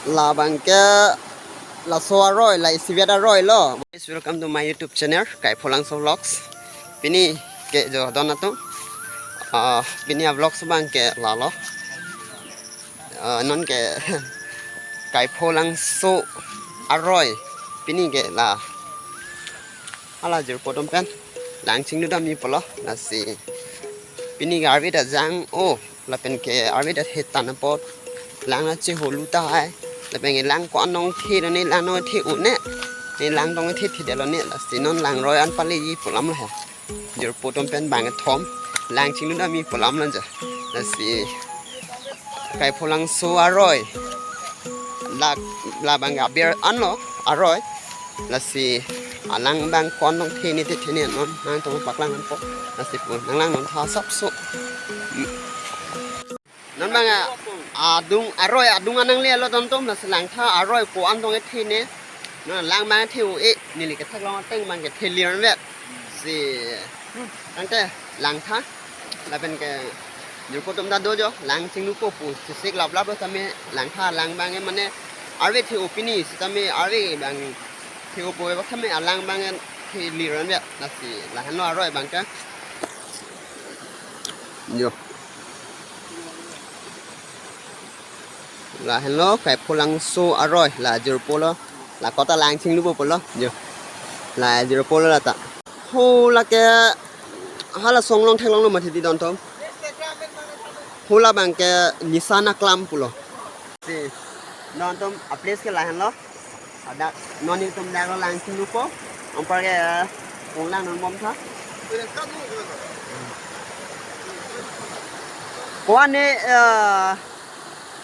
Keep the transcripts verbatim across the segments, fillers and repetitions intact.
Labang ke laso aroi, la isivet aroi lo. Guys, welcome to my YouTube channel, Kaipholangso Vlogs. Pini ke jo don atum. Ah, pini a vlogs abang ke lalo. Ah, non ke Kaipholangso aroi. Pini ke la hala jirpo atum pen lang chinglu dam-i pulo, lasi pini ke arve ta jang-o, lapen ke arve ta hetan apot lang na cheholu tahai, lapen ke lang ko-an nangthe lo ne, lang nangthe-o ne, ne lang nangthe thedetlo ne, lasi non lang roi an pale-i pu alam lo he. Jirpo atum pen bang kethom lang chinglu dam-i pu alam lo jo. Lasi Kaipholangso aroi. La, labang aber anlo aroi. Lasi alang bang ko-an nangthe ne, thethe ne non nangtum paklang nangpo. Lasi pu nanglang non tha sapso. Non bang a, adung aroi adung anang le lo don atum, lasi langtha aroi ko-an tong kethe ne. Non lang bang kethe-o-e, neli kethak long ateng bang kethe lir vet. Si, tangte langtha. Lapen ke jirpo atum ta do jo, lang chinglupo pu chesik laplap lo tame langtha, lang bang ke mane arve the-o pini sitame arve bang the-o po bak tame alang bang ke the lir an ya, lasi lahenlo aroi bang ke. Jo. Lahenlo Kaipholangso aroi, la jirpo lo. La kota lang chinglupo pulo. Jo. La jirpo lo lata. Ho lake hala song along theklonglo mati di don atum. Ho labang ke Nisan Aklam pulo. Si don atum a place ke lahenlo. Ada non itum dak lo lang chinglupo. Anpar ke, eh, konglang non bom tha. Ko-an ne, eh,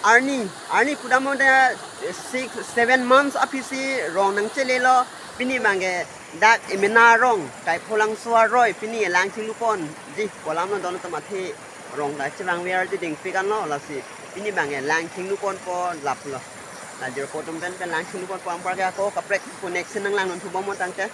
arni, arni pudam monta six, seven months aphi si rong nangchele lo. Pini bang ke dak emena rong, Kaipholangso aroi, pini lang chinglu ponji pu alam lo don atum athe rong ta chevang ver ji dingpik anlo, lasi pini bang ke lang chinglu ponpo lap lo. La jirpo atum pen pen lang chinglu ponpo, anpar ke ako kaprek pu next nanglang non thu bom tangte.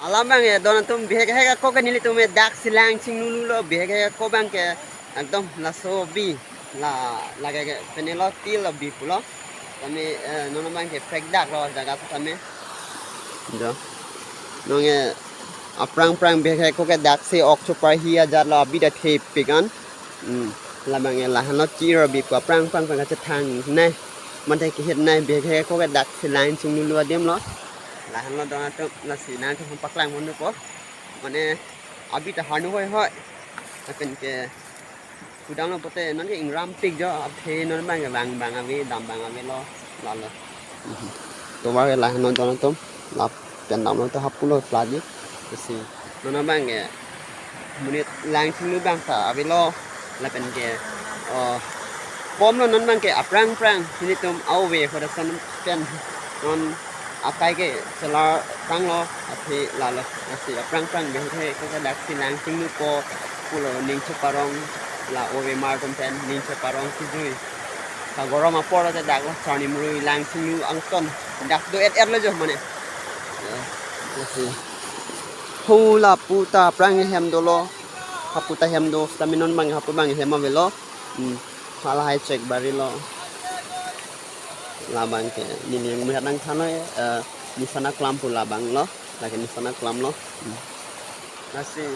Alam bang ke don atum bihek hek ako ke nelitum ke dak si lang chinglu lo, bihek hek ako bang ke ekdom laso bi la lage ke penelo til lo bi pulo. Tame, eh, non bang ke prek dak lo jaga tame. Jo. Non ke aphrang phrang bihek hek ako ke dak si ok chopar hi ajat lo abi ta thepik an. Hmm. Labang ke lahenlo chiro bi pu aphrang phrang phrang kachethang ne. Mate kehit ne bihek hek ako ke dak si lang chinglu lo adim lo. Lahenlo don atum, lasi nangtum paklang mon po. Mane abi ta harnu hoi hoi. Lapen ke kudang lo pote non ke ingrampik jo, athe non bang ke bang bang ave, dam bang avelo, lalo. Mhm. Tovar ke lahenlo don atum, lapen damlo ta hapulo pladi. Lasi non bang ke monit lang chinglu bang ta avelo, lapen ke, oh, pomlo non bang ke aphrang phrang, nelitum ave hoda son pen non akai ke chelar tanglo, athe lalo, lasi aphrang phrang bihek hek ako ke dak si lang chinglupo pulo, ning cheparong la ove mar atum pen ning cheparong sijui. Kagorom apor te dak lo charni mrui lang chinglu angton dak do et et lo jo mane. Ya, lasi. Ho lapu ta aphrang hem dolo. Hapu ta hem do, sitame non bang hapu bang hem avelo. Hmm. Halahai chek bari lo. Labang ke neli melihat nangthanlo, eh, Nisan Aklam pu labang lo. Lake Nisan Aklam lo. Hmm. Lasi.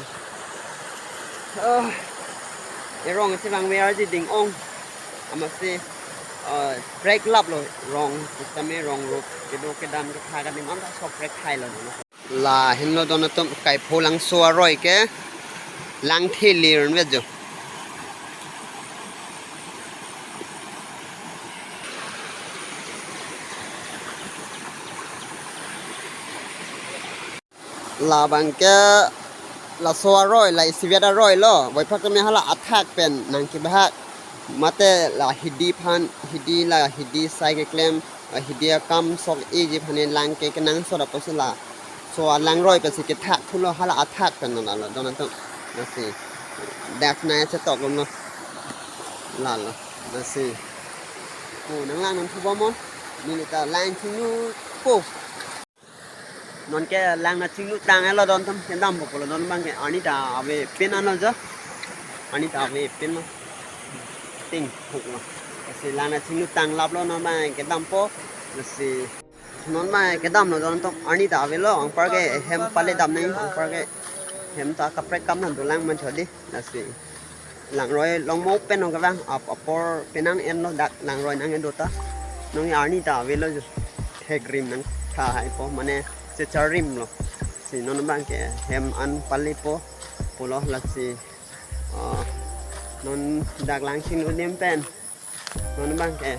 Ah. Erong si bang ver ji ding ong. Amatsi, eh, prek lap lo rong, sitame rong rok kedo kedam ketha kadim anta so prek hai lo. Lahenlo don atum Kaipholangso aroi ke lang the lir vet jo. Labang ke laso aroi, la isivet aroi lo. Boiphak tame hala athak pen nangkebahak. Mate la hidi aphan, hidi la hidi asai keklem, la hidi akam sok-iji aphan ne lang ke kenangsot apotsi laso alangroi pensi kethak thulo, hala athak pen lo lalo don atum. Lasi dak nai chetok lo. Lalo. Lasi. Ko nanglang nangthu bom non. Neli ta lang chinglu po. Non ke lang nangchinglu tang lo don atum, kedampo pulo, non abang ke arni ta ave pen anlo jo. Arni ta ave pen lo. Ting huk lo. Lasi lang nangchinglu tang lap lo, non abang kedampo. Lasi non abang kedam lo don atum, arni ta avelo, anpar ke hem pale dam nang, anpar ke hem ta kaprek kam nang dolang man chodi. Lasi langroi longmo pen nong kevang ap apor penang enlo, dak langroi nang edo ta. Nong arni ta avelo jo. Thek rim nangtha haipo, mane checharim lo. Si non abang ke hem an palepo pulo. Lasi, ah, non dak lang chinglu adim pen non abang ke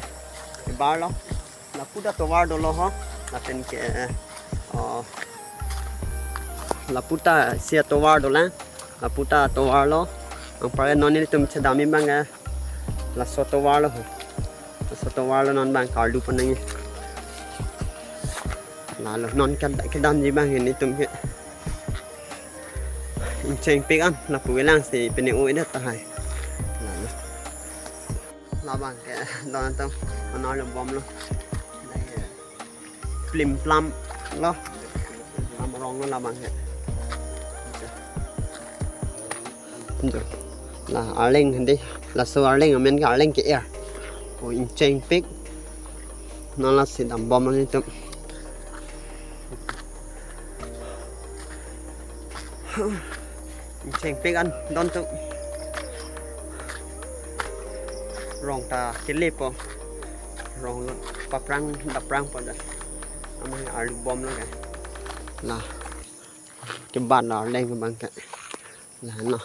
bar lo. Lapu ta tovar dolo ho. Lapen ke, oh, lapu ta isi atovar dolang. Lapu ta tovar lo. Anpar non nelitum chedamji abang ke laso tovar lo ho. Laso tovar lo, non abang kardu pon nangji. Lalo non ked-, kedamji abang ke nelitum ke. Ingchengpik an, lapu kelang si pine o-edet tahai. Lalo. Labang ke don atum, anar lo bom lo. Plim plam lo. Plim plam rong lo labang ke. Ento. La arleng hende, laso arleng amen ke arleng ke-er. O ingchengpik. Non lasi dam bom lo nelitum. Ingchengpik an don atum. Rong ta kelepo. Rong lo paprang daprang po da. Amang arlu bom lo ke. La. Kebat lo arleng abang ke. La no.